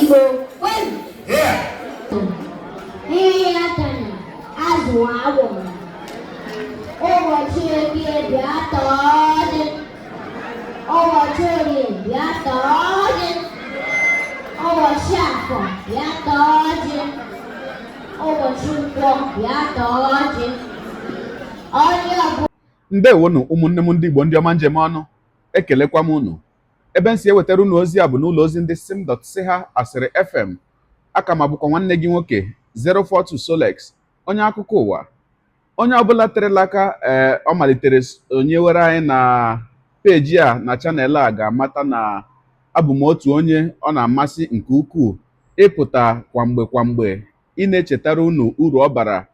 Igbo kwenu! Mmiri atana, azụ anwụna. Ụbọchị Eke bịa taa ọjị. Ụbọchị Orie bịa taa ọjị. Ụbọchị Afọ bịa taa ọjị. Ụbọchị Nkwọ bịa taa ọjị. Ọjị ọbụla. Ndewonụ ụmụnne m ndị Igbo ndị ọma njem ọnụ, ekelekwa m unu. Ebe m si ewetara unu ozi a bụ n'ụlọ ozi ndị sim dot si ha asịrị FM. Aka m abụkwa nwanne gị nwoke 042 Solex, onye akụkọ ụwa. Onye ọbụla terela aka ee ọ malitere sonyewere anyị na peji a na channel a ga-amata na abụ m otu onye ọ na-amasị nke ukwuu ịpụta kwa mgbe kwa mgbe ị na-echetara unu uru ọ bara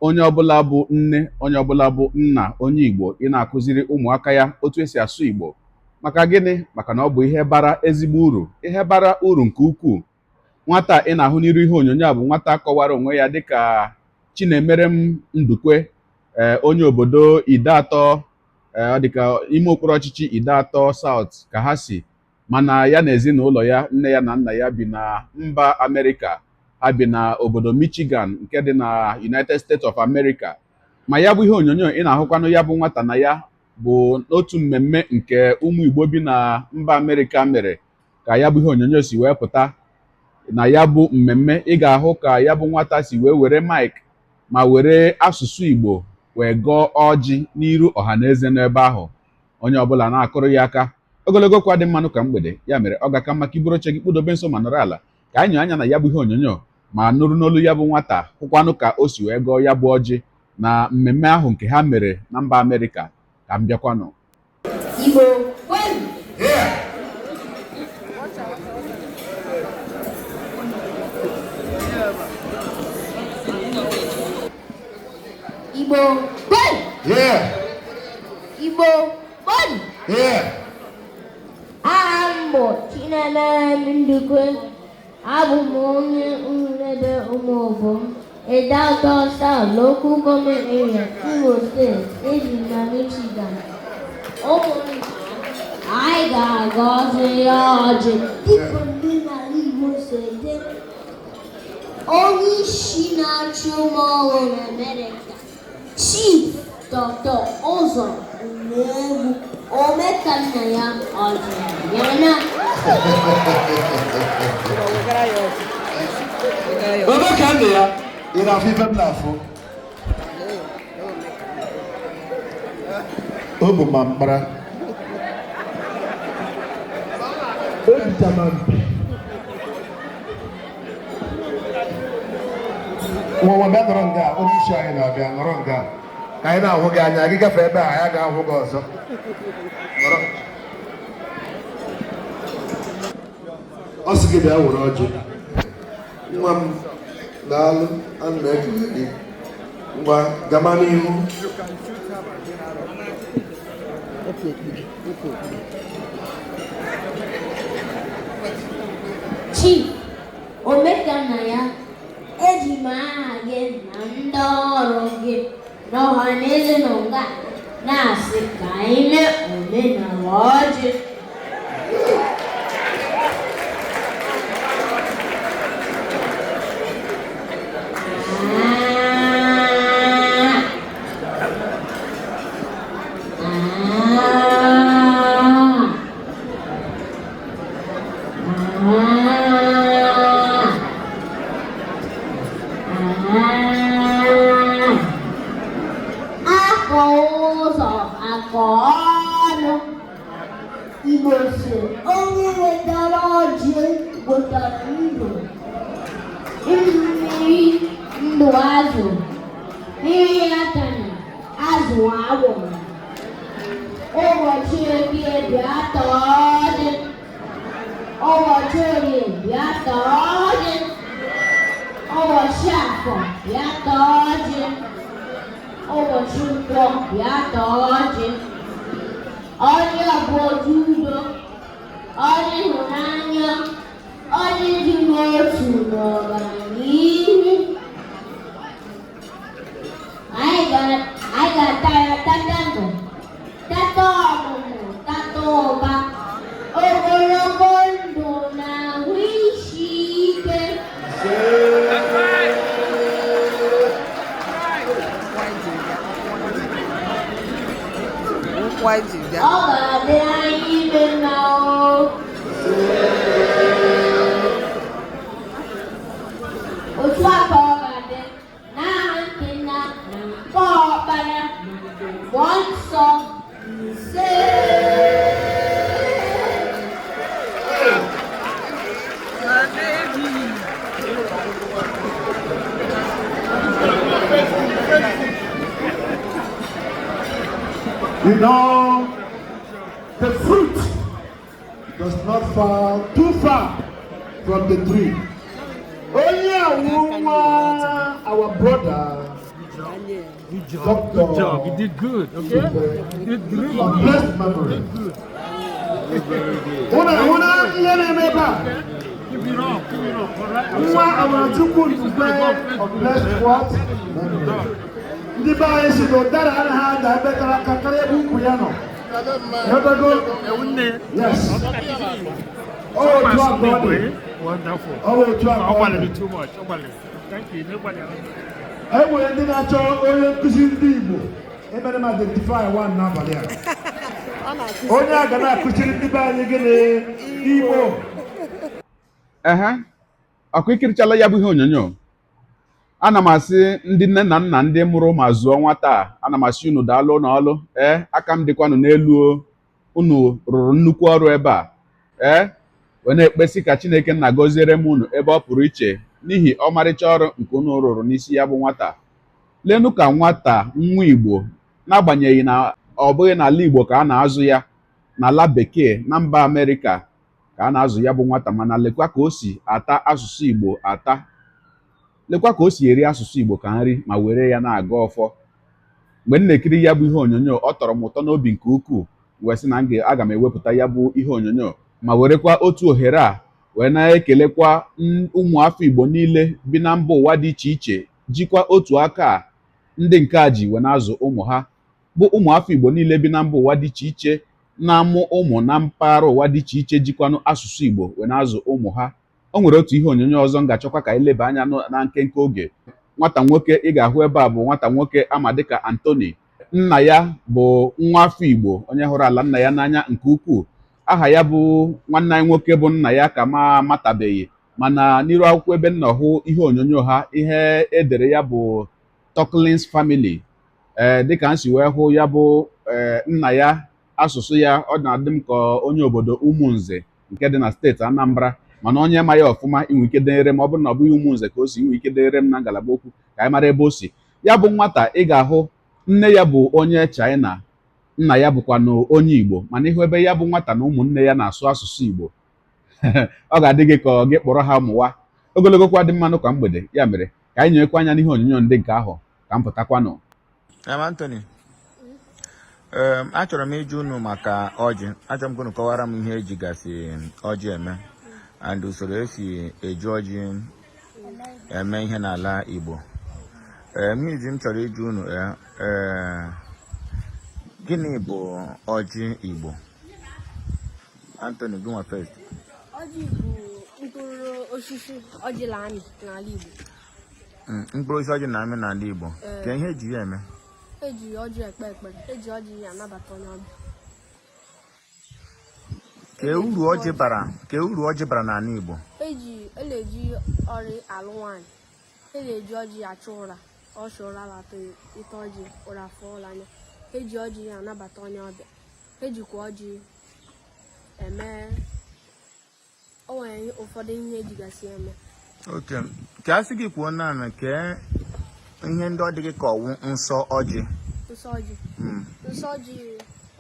onye ọbụla bụ nne, onye ọbụla bụ nna, onye Igbo ị na-akụziri ụmụaka ya otu esi asụ Igbo. Maka gịnị? Maka na ọ bụ ihe bara ezigbo uru, ihe bara uru nke ukwuu. Nwata ị na-ahụ n'iru ihe onyonyo a bụ nwata kọwara onwe ya dịka Chinemerem Ndukwe, ee onye obodo Ideatọ, ee ọ dịka ime okpuru ọchịchị Ideatọ South ka ha si, mana ya na ezinụlọ ya, nne ya na nna ya bi na mba Amerịka. Ha bi na obodo Michigan nke dị na United States of America. Ma ya bụ ihe onyonyo ị na-ahụkwanụ ya bụ nwata na ya bụ n'otu mmemme nke ụmụ Igbo bi na mba Amerịka mere ka ya bụ ihe onyonyo si wee pụta. Na ya bụ mmemme ị ga-ahụ ka ya bụ nwata si wee were mic ma were asụsụ Igbo wee gọọ ọjị n'iru ọha na eze n'ebe ahụ, onye ọbụla na-akụrụ ya aka. Ogologo okwu adị mmanụ ka mgbede, ya mere ọ ga-aka mma ka iburu oche gị kpụdobe nso ma nọrọ ala ka anyị nyoo anya na ya bụ ihe onyonyo ma nụrụ n'olu ya bụ nwata, hụkwanụ ka o si wee gọọ ya bụ ọjị na mmemme ahụ nke ha mere na mba Amerịka. Ka m bịakwanụ. Igbo kwenu! Igbo kwenu! Igbo kwenu! Aha m bụ Chinemerem Ndukwe. Abụ m onye Urunebe Ụmụobom, Ideatọ South Local Government Area, Imo State, ebi m na Michigan. Ụmụnna, anyị ga-agọzi ọjị dịka omenala Igbo si dị. Onye isi na-achị ụmụ ọrụ n'Amerịka, Chief Dr. Ụzọ Unuegbu Omekannaya ọjị ya na Omekannaya, ị na-afụ ife m na-afụ? O bu ma mkpara. O bicha ma mpi. Nwa nwa, bịa nọrọ nga, onye isi anyị na-abịa, nọrọ nga ka anyị na-ahụ gị anya. Gị gafee ebe a, anyị ga-ahụ gị ọzọ. Nọrọ. Ọ sị gị bịa were ọjị. Nwa m, daalụ, ana m ekele gị. Ngwa, gama n'ihu. Chief Omekannaya, eji m aha gị na ndị ọrụ gị na ọha na eze nọ nga na-asị ka anyị mee omenala ọjị. Akọ ụzọ akọ ọnụ. Igbo sị onye wetara ọjị wetara ndụ, ndụ mmiri, ndụ azụ, mmiri atana, azụ anwụna. Ụbọchị Eke bịa taa ọjị, ụbọchị Orie bịa taa ọjị, ụbọchị Afọ bịa taa ọjị, ụbọchị Nkwọ bịa taa ọjị. Ọjị bụ ọjị udo, ọjị ịhụnanya, ọjị dị n'otu n'ọganihu. Anyị ga-ata ya tata ndụ, tata ọmụmụ, tata ụba, ogologo ndụ na ahụ isi Ọ ga-adịrị anyị niile mma o. Otu a ka ọ ga-adị n'aha nke nna na nke ọkpara na nke mmụọ nsọ. Ise. You know, the fruit does not fall too far from the tree. Onye awụ nwa our brother, Good job. Doctor. Good job. You did good. Okay. You did really of good. blessed memory. Unu ahụna ihe na-eme ebe a? Keep it up. Keep it up. All right. Nwa Amarachukwu Ndukwe of blessed what? Memory. Ndị be anyị si na ụdara anaghị ada ebe tara aka karịa ebe ukwu ya nọ. Ebe go? Yes. Ọ otu a ka ọ dị. Wonderful. Ọ otu a ka ọ dị. Ọgbalịrị too much. Ọgbalịrị. Thank you. Nobody. E nwere ndị na-achọ onye nkụzi ndị Igbo emere m identify one n'abalị a. Onye a ga na-akụziri ndị be anyị gịnị? Igbo. Ehe, ọkwa ikirichala ya bụ ihe onyonyo. Ana m asị ndị nne na nna ndị mụrụ ma zụọ nwata a, ana m asị unu daalụ n'ọlụ. Ee, aka m dịkwanụ n'elu o. Unu rụrụ nnukwu ọrụ ebe a. Ee, wee na-ekpesi ka Chineke nna gọziere m unu ebe ọ pụrụ iche n'ihi ọmarịcha ọrụ nke unu rụrụ n'isi ya bụ nwata. Leenụ ka nwata nwa Igbo, n'agbanyeghị na ọ bụghị n'ala Igbo ka a na-azụ ya, n'ala bekee na mba Amerịka ka a na-azụ ya bụ nwata, mana lekwa ka o si ata asụsụ Igbo ata, lekwa ka o si eri asụsụ Igbo ka nri ma were ya na-aga ọfọ. Mgbe m na-ekiri ya bụ ihe onyonyo, ọ tọrọ m ụtọ n'obi nke ukwuu, wee sị na aga m ewepụta ya bụ ihe onyonyo ma werekwa otu ohere a wee na-ekelekwa ụmụafọ Igbo niile bi na mba ụwa dị iche iche, jikwa otu aka a ndị nke a ji wee na-azụ ụmụ ha, bụ ụmụafọ Igbo niile bi na mba ụwa dị iche iche na-amụ ụmụ na mpaghara ụwa dị iche iche, jikwanụ asụsụ Igbo wee na-azụ ụmụ ha. O nwere otu ihe onyonyo ọzọ m ga-achọkwa ka anyị leba anya na nkenke oge. Nwata nwoke ị ga-ahụ ebe a bụ nwata nwoke ama dịka Anthony. Nna ya bụ nwa afọ Igbo, onye hụrụ ala nna ya n'anya nke ukwuu. Aha ya bụ nwanne anyị nwoke bụ nna ya ka ma amatabeghị, mana n'iru akwụkwọ ebe nna hụ ihe onyonyo ha, ihe edere ya bụ Tucklins Family. Ee, dịka m si wee hụ ya bụ ee nna ya, asụsụ ya ọ na-adị m ka onye obodo Umunze nke dị na steeti Anambra, mana onye ma ya ọfụma inwe ike denyere m, ọ bụrụ na ọ bụghị Umunze ka o si, inwe ike denyere m na ngalaba okwu ka anyị mara ebe o si. Ya bụ nwata ị ga-ahụ, nne ya bụ onye China, nna ya bụkwanụ onye Igbo, mana ịhụ ebe ya bụ nwata na ụmụnne ya na-asụ asụsụ Igbo, ọ ga-adị gị ka ọ gị kpọrọ ha mụwa. Ogologo kwa dị mmanụ kwa mgbede. Ya mere ka anyị nyekwa anya n'ihe onyonyo ndị nke ahụ ka m pụtakwanụ. Em Anthony, achọrọ m ịjụ unu maka ọjị. Achọrọ m ka unu kọwara m ihe ejigasị ọjị eme and usoro esi eji ọjị eme ihe n'ala Igbo. Ee, ihe izi m chọrọ ịjụ unu, ee, gịnị bụ ọjị Igbo? Anthony, gịnwa first. Ọjị bụ mkpụrụ osisi ọjị na-amị n'ala Igbo. Mkpụrụ osisi ọjị na-amị n'ala Igbo. Ka ihe eji ya eme? Eji ọjị ekpe ekpere, eji ọjị anabata onye ọbịa. Ka uru ọjị bara, ka uru ọjị bara n'ala Igbo? Eji e na-eji ọrị alụ nwaanyị, e na-eji ọjị achụ ụra, ọchụ ụra na-atụ ịta ọjị ụra fụọla anya. Eji ọjị anabata onye ọbịa, ejikwa ọjị eme, o nwere ụfọdụ ihe ejigasị eme. Ok, ka a sị gị kwuo naanị kee ihe ndị ọ dị gị ka ọwụ nsọ ọjị. Nsọ ọjị? Nsọ ọjị,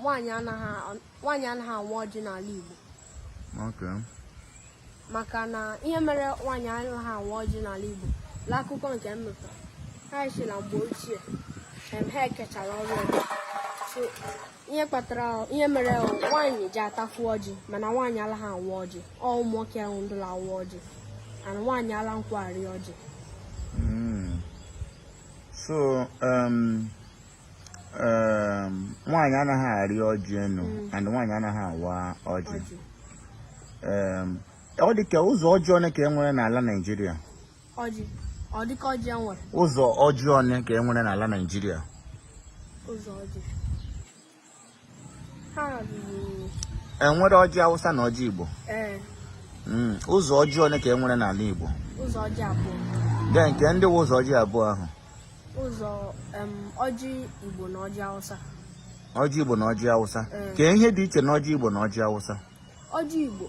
nwaanyị anaghị anwa ọjị n'ala Igbo. Maka na ihe mere nwaanyị anaghị anwa ọjị n'ala Igbo, n'akụkọ nke m nụtara, ha si na mgbe ochie ha ekechara ọrụ eke. So ihe kpatara, ihe mere nwaanyị ji atafu ọjị, mana nwaanyị alaghị anwa ọjị. Ọ ụmụ nwoke ahụ ndị na-awa ọjị, and nwaanyị ala nkwa arị ọjị. So nwaanyị anaghị arị ọjị enu and nwaanyị anaghị awa ọjị. Ọjị. Ọ dị ka ụzọ ọjị one ka e nwere n'ala Naịjirịa? Ọjị, ọ dịka ọjị e nwere. Ụzọ ọjị one ka e nwere n'ala Naịjirịa? Ụzọ ọjị. Ha ruru. Enwere ọjị Awụsa na ọjị Igbo? Ee. Ụzọ ọjị ole ka e nwere n'ala Igbo? Ụzọ ọjị abụọ. Dee nke ndị wụ ụzọ ọjị abụọ ahụ. Ụzọ ọjị Igbo na ọjị Awụsa. Ọjị Igbo na ọjị Awụsa. Ee. Kee ihe dị iche na ọjị Igbo na ọjị Awụsa? Ọjị Igbo,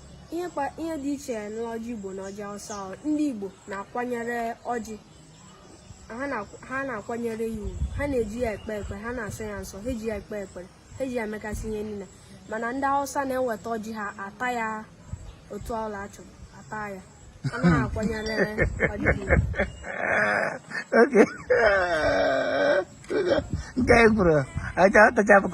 ihe dị iche na ọjị Igbo na ọjị Awụsa, ndị Igbo na-akwanyere ọjị ha na-akwanyere ya ugwu, ha na-eji ya ekpe ekpere, ha na-asọ ya nsọ, ha eji ya ekpe ekpere, ha eji ya emekasị ihe niile. Mana ndị Awụsa na-eweta ọjị ha ata ya otu ọla achọrọ ata ya, anaghị akwanyere ọjị ha ugwu. Okay. Nke anyị kwuru aja atachapụ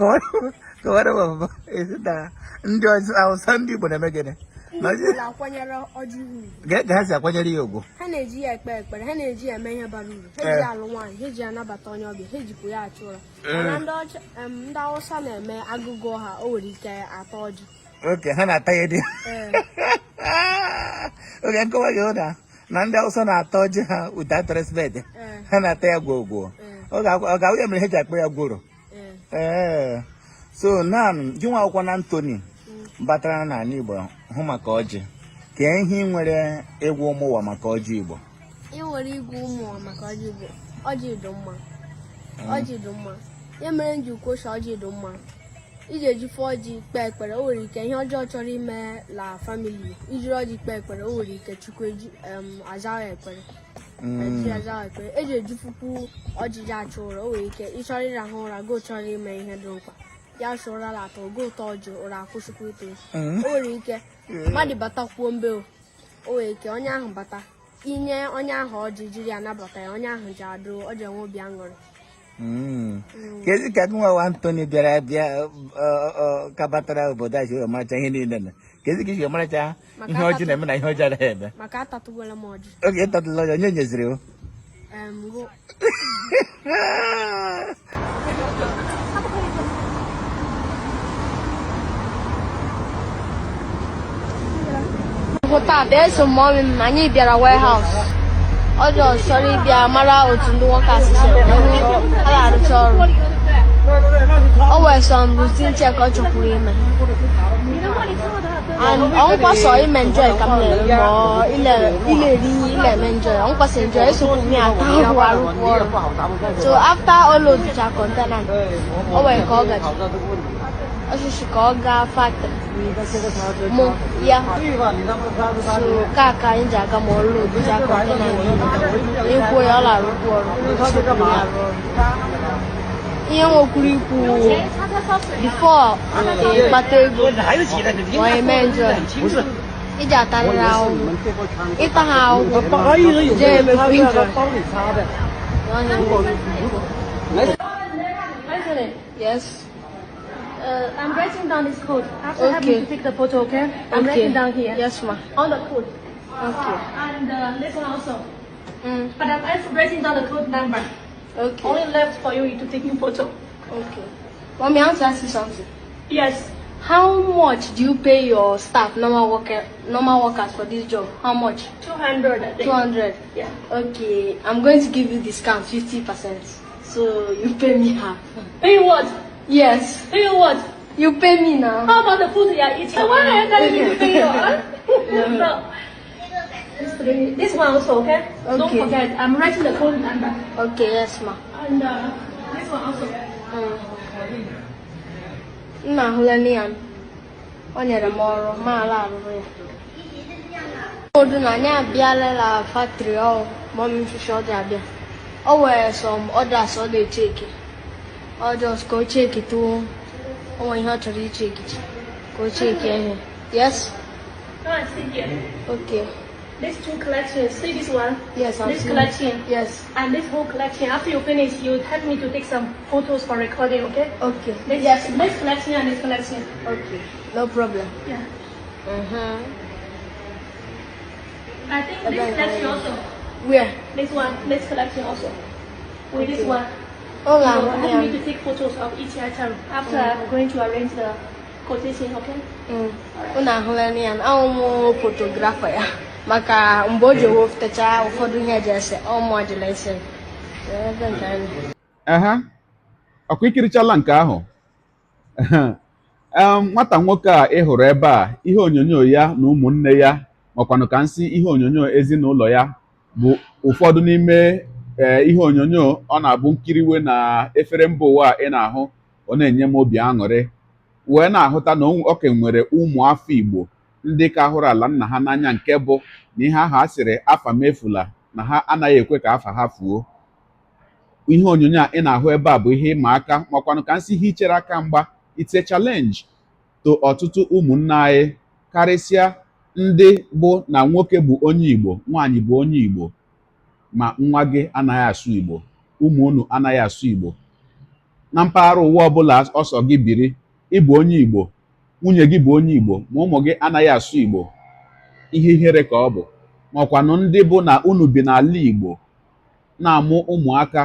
kọwara m ọfụma esi na ndị Awụsa, ndị Igbo na-eme gịnị? Ndị Igbo na-akwanyere ọjị ha ugwu. Ka ha si akwanyere ya ugwu? Ha na-eji ya ekpe ekpere, ha na-eji ya eme ihe bara uru, ha eji ya alụ nwaanyị, ha eji ya anabata onye ọbịa, ha ejikwa ya achụ ụra. Mana ndị Awụsa na-eme agụgụ ha, o nwere ike ata ọjị. Okay, ha na-ata ya dị. Ee. Oge nkọwa gị ụda na ndị Awụsa na-ata ọjị ha without respect. Ee. Ha na-ata ya gwogwo. Ee. Ọ ga-awụ ya mere ha ji akpọ ya gworo. Ee. Ee. So na gị nwa akwụkwọ na Anthony batara n'ala Igbo hụ maka ọjị, kee ihe ị nwere ịgwa ụmụ ụwa maka ọjị Igbo? Ị nwere ịgwa ụmụ ụwa maka ọjị Igbo, ọjị dị mma, ọjị dị mma. Ya mere m ji kwuo sị ọjị dị mma. Iji ejife ọjị kpee ekpere, o nwere ike ihe ọjọọ chọrọ ime la family, ijiri ọjị kpee ekpere, o nwere ike Chukwu eji aza ya ekpere. Eji aza ya ekpere. Eji ejifukwu ọjị ji achụ ụra, o nwere ike ị chọrọ ịrahụ ụra, go chọrọ ime ihe dị mkpa, ya chụ ụra la atọ, go ụtọ ọjị, ụra akwụsịkwa ito. O nwere ike mmadụ batakwuo mbe, o nwere ike onye ahụ bata, inye onye ahụ ọjị jiri ya nabata ya, onye ahụ ji adụ ọ ji enwe obi aṅụrị. Kezi ka gị nwa Anthony bịara bịa ka batara obodo a si wee maracha ihe niile na kezi ka isi wee maracha Maka ihe ọjị na-eme na ihe ọjị anaghị eme? Maka atatụgwela m ọjị. Oge ịtatụla ọjị, onye nyeziri o? Go. Taa eso mummy m, anyị bịara warehouse. Ọ dị chọrọ ịbịa mara otu ndị workers si ha na-arụcha ọrụ. O nwere some routine check ọ chọkwuru ime. And ọ nkwasọ ime enjoy ka m na-eme, ma ọ ile eri ihe ile eme enjoy, ọ nkwasọ enjoy esokwu m ya ata ahụhụ arụkwu ọrụ. So after ọ loadcha container, o nwere ka ọ gaji ọchịchị ka ọ gaa factory with mụ ya. So ka ka anyị ji aga ma ọ loadcha container n'ikwu ya, ọ na-arụkwu ọrụ, esokwu ya arụ ọrụ. Ihe nwekwuru ikwu, before ịkpata ego ma eme enjoy, iji atarịrị ahụhụ, ịta ha ahụhụ jee emekwa enjoy. Anthony, Yes. I'm writing down this code. After help me Okay. to take the photo, okay? I'm Okay. writing down here. Yes, ma. On the code. Okay. And this one also. But I'm also writing down the code number. Okay. Only left for you to taking photo. Okay. Mommy, I want to ask you something. Yes. How much do you pay your staff, normal workers for this job? How much? 200 a day. 200. Yeah. Okay, I'm going to give you discount, 50%. So you pay me half. Pay what? Yes. Pay what? You pay me now. How about the food you are eating? Why are you telling me to pay you? Huh? No. This three. This one also, okay? Don't Okay. forget, I'm writing the code number. Okay, yes, ma. And this one also. Nna ahụla nne ya, o nyere m ọrụ ma ala arụrụ ya. Ụfọdụ na anyị abịala la factory ọ mummy m ọ dị abịa. O nwere some orders ọ na-echeki. Ọ just ka o cheki tụ, o nwere ihe ọ chọrọ icheki, ka o cheki ihe. Yes? Come and sit here. Okay. These two collections. See this one? Yes, I've This seen. collection. Yes. And this whole collection. After you finish, you help me to take some photos for recording, okay? Okay. This, Yes. This collection and this collection. Okay. No problem. Yeah. I think this Okay. collection also. Where? This one, this collection also. With this Okay. one. Oh, You help me yeah. to take photos of each item. After I'm going to arrange the quotation, okay? Unu ahụla ya, ahụ m photographer ya maka mgbe o ji wepụtacha ụfọdụ ihe eji ese ọmụ jiri ese. Ebe nke anyị. Ehe, ọkwa ikirichala nke ahụ. Nwata nwoke a ị hụrụ ebe a, ihe onyonyo ya na ụmụnne ya, makwanụ ka nsị ihe onyonyo ezinụlọ ya bụ ụfọdụ n'ime ihe onyonyo ọ na-abụ nkiriwe na efere mba ụwa a ị na-ahụ, ọ na-enye m obi aṅụrị wee na-ahụta na ọ ka nwere ụmụafọ Igbo ndị ka hụrụ ala nna ha n'anya, nke bụ na ihe ahụ a sịrị afa m efula, na ha anaghị ekwe ka afa ha fuo. Ihe onyonyo a ị na-ahụ ebe a bụ ihe ịma aka, makwanụ ka nsị ihe ichere aka mgba. It's a challenge to ọtụtụ ụmụnne anyị, karịsịa ndị bụ na nwoke bụ onye Igbo, nwaanyị bụ onye Igbo, ma nwa gị anaghị asụ Igbo, ụmụ unu anaghị asụ Igbo. Na mpaghara ụwa ọbụla ọsọ gị biri, ịbụ onye Igbo, nwunye gị bụ onye Igbo, ma ụmụ gị anaghị asụ Igbo, ihe ihere ka ọ bụ. Makwanụ ndị bụ na unu bi n'ala Igbo na-amụ ụmụaka,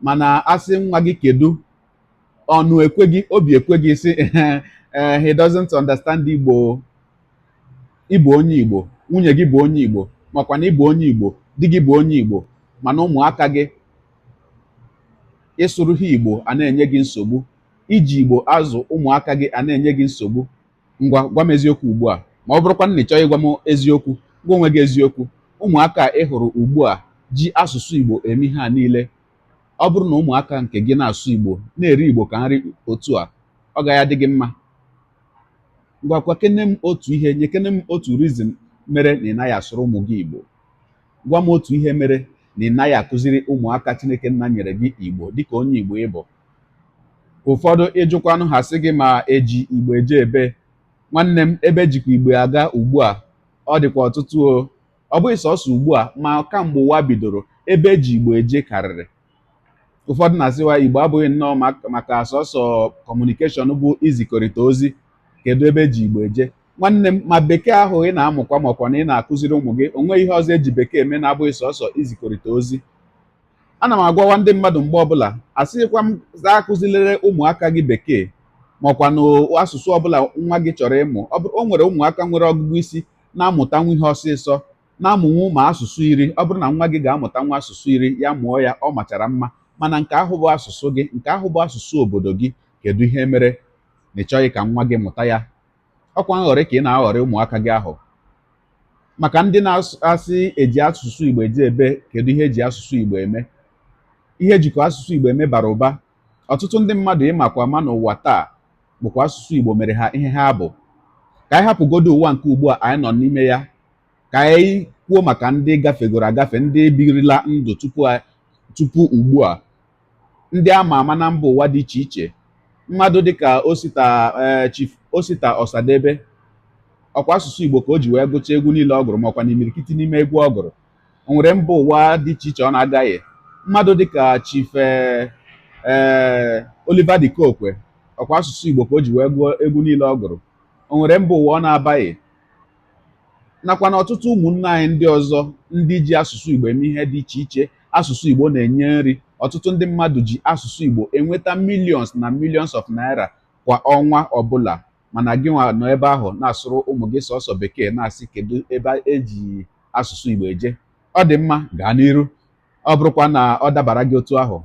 mana asị nwa gị kedu, ọnụ ekweghị, obi ekweghị, sị he doesn't understand Igbo. Ịbụ onye Igbo, nwunye gị bụ onye Igbo, makwa na ịbụ onye Igbo, di gị bụ onye Igbo, mana ụmụaka gị, ịsụrụ ha Igbo a na-enye gị nsogbu, iji Igbo azụ ụmụaka gị a na-enye gị nsogbu. Ngwa, gwa m eziokwu ugbu a, ma ọ bụrụkwa na ị chọghị ịgwa m eziokwu, gwa onwe gị eziokwu. Ụmụaka ị hụrụ ugbu a ji asụsụ Igbo eme ihe a niile, ọ bụrụ na ụmụaka nke gị na-asụ Igbo, na-eri Igbo ka nri otu a, ọ gaghị adị gị mma? Ngwa, kene m otu ihe, nyekene m otu reason mere na ị naghị asụrụ ụmụ gị Igbo. Gwa m otu ihe mere na ị naghị akụziri ụmụaka Chineke nna nyere gị Igbo dịka onye Igbo ịbụ. Ụfọdụ ịjụkwanụ ha sị gị ma eji Igbo eje ebe. Nwanne m, ebe ejikwa Igbo aga ugbu a, ọ dịkwa ọtụtụ o. Ọ bụghị sọsọ ugbu a, ma kamgbe ụwa bidoro, ebe eji Igbo eje karịrị. Ụfọdụ na-asịwa Igbo abụghị nnọọ maka sọsọ communication, bụ izikọrịta ozi. Kedu ebe eji Igbo eje, nwanne m? Ma bekee ahụ ị na-amụkwa, makwa na ị na-akụziri ụmụ gị, onwe ihe ọzọ eji bekee eme na-abụghị sọsọ izikọrịta ozi? Ana m agwawa ndị mmadụ mgbe ọbụla, asịghịkwa m zaa akụzilere ụmụaka gị bekee, makwa na asụsụ ọbụla nwa gị chọrọ ịmụ. Ọ bụrụ o nwere ụmụaka nwere ọgụgụ isi na-amụtanwu ihe ọsịsọ, na-amụnwu ma asụsụ 10, ọ bụrụ na nwa gị ga-amụtanwu asụsụ 10, ya mụọ ya, ọ machara mma. Mana nke ahụ bụ asụsụ gị, nke ahụ bụ asụsụ obodo gị, kedu ihe mere na ị chọghị ka nwa gị mụta ya? Ọkwa nghọrị ka ị na-aghọrị ụmụaka gị ahụ. Maka ndị na-asị eji asụsụ Igbo eje ebe, kedu ihe eji asụsụ Igbo eme? Ihe ejikọ asụsụ Igbo eme bara ụba. Ọtụtụ ndị mmadụ ịmakwa ama n'ụwa taa bụkwa asụsụ Igbo mere ha ihe ha bụ. Ka anyị hapụgodo ụwa nke ugbu a anyị nọ n'ime ya, ka anyị kwuo maka ndị gafegoro agafe, ndị birila ndụ tupu ugbu a, ndị ama ama na mba ụwa dị iche iche. Mmadụ dịka Osita, Chief Osita Ọsadebe, ọkwa asụsụ Igbo ka o ji wee gụchaa egwu niile ọ gụrụ, makwa na imirikiti n'ime egwu ọ gụrụ, o nwere mba ụwa dị iche iche ọ na-agaghị. Mmadụ dịka Chief Oliver De Coque, ọkwa asụsụ Igbo ka o ji wee gụọ egwu niile ọ gụrụ, o nwere mba ụwa ọ na-abaghị. Nakwa na ọtụtụ ụmụnne anyị ndị ọzọ ndị ji asụsụ Igbo eme ihe dị iche iche. Asụsụ Igbo na-enye nri. Ọtụtụ ndị mmadụ ji asụsụ Igbo enweta millions na millions of naira kwa ọnwa ọbụla, mana gị nwa nọ ebe ahụ na-asụrụ ụmụ gị sọsọ bekee, na-asị kedu ebe eji asụsụ Igbo eje? Ọ dị mma, gaa n'iru. Ọ bụrụkwa na ọ dabara gị otu ahụ,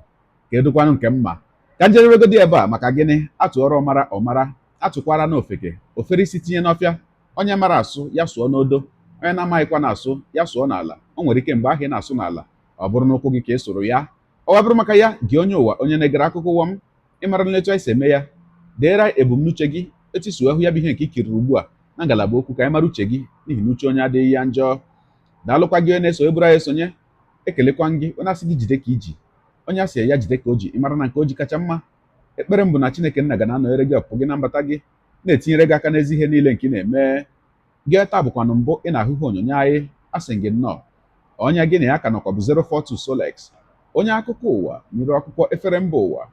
kedụkwanụ nke mma? Ka njedebegodi ebe a. Maka gịnị? Atụọrọ ọmara, ọmara; atụkwara na ofeke, ofere isi tinye n'ọfịa. Onye mara asụ, ya sụọ n'odo; onye na-amaghịkwa na-asụ, ya sụọ n'ala. O nwere ike mgbe ahụ ị na-asụ n'ala, ọ bụrụ n'ụkwụ gị ka ị sụrụ ya. Ọ bụrụ maka ya gị, onye ụwa, onye na-egere akụkọ ụwa m, ịmara n'etu anyị si eme ya, deere ebumnuche gị, etu isi wee hụ ya bụ ihe nke i kiriri ugbu a, na ngalaba okwu, ka anyị mara uche gị, n'ihi na uche onye adịghị ya njọ. Daalụkwa gị onye na-eso eburu anyị esonye. Ekelekwa gị onye asị gị jide ka iji, onye asị ya jide ka o ji. Ịmara na nke o ji kacha mma. Ekpere m bụ na Chineke nna ga na-anọnyere gị, ọpụpụ gị na mbata gị, na-etinyere gị aka n'ezi ihe niile nke ị na-eme. Gị taa bụkwanụ mbụ ị na-ahụ ihe onyonyo anyị, asị gị nnọọ. Onye gị na ya ka nọkwa bụ 042 Solex, onye akụkọ ụwa nyere akwụkwọ efere mba ụwa.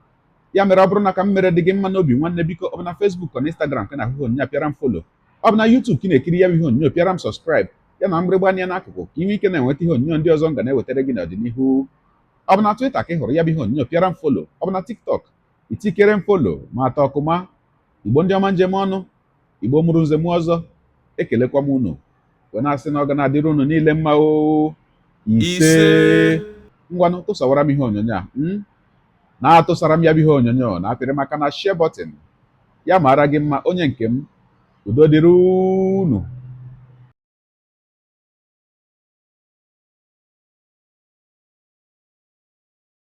Ya mere, ọ bụrụ na ka m mere dị gị mma n'obi, nwanne, biko, ọ bụ na Facebook, ọ na Instagram ka na-ahụ ihe onyonyo a, pịara m follow. Ọ bụ na YouTube ka ị na-ekiri ya bụ ihe onyonyo, pịara m subscribe, ya na mgbịrịgba anya n'akụkụ, ka ị nwee ike na-enweta ihe onyonyo ndị ọzọ m ga na-ewetara gị n'ọdịnihu. Ọ bụ na Twitter ka ị hụrụ ya bụ ihe onyonyo, pịara m follow. Ọ bụ na TikTok, itikere m follow ma atọ ọkụma. Igbo ndị ọma, njem ọnụ, Igbo mụrụ nze m ọzọ, ekelekwa m unu wee na-asị na ọ ga na-adịrị unu niile mma o. Ise. Ngwanụ, tụsawara m ihe onyonyo a, na-atụsara m ya bụ ihe onyonyo, na-apịrị maka na share button. Ya mara gị mma, onye nke m. Udo dịrị unu.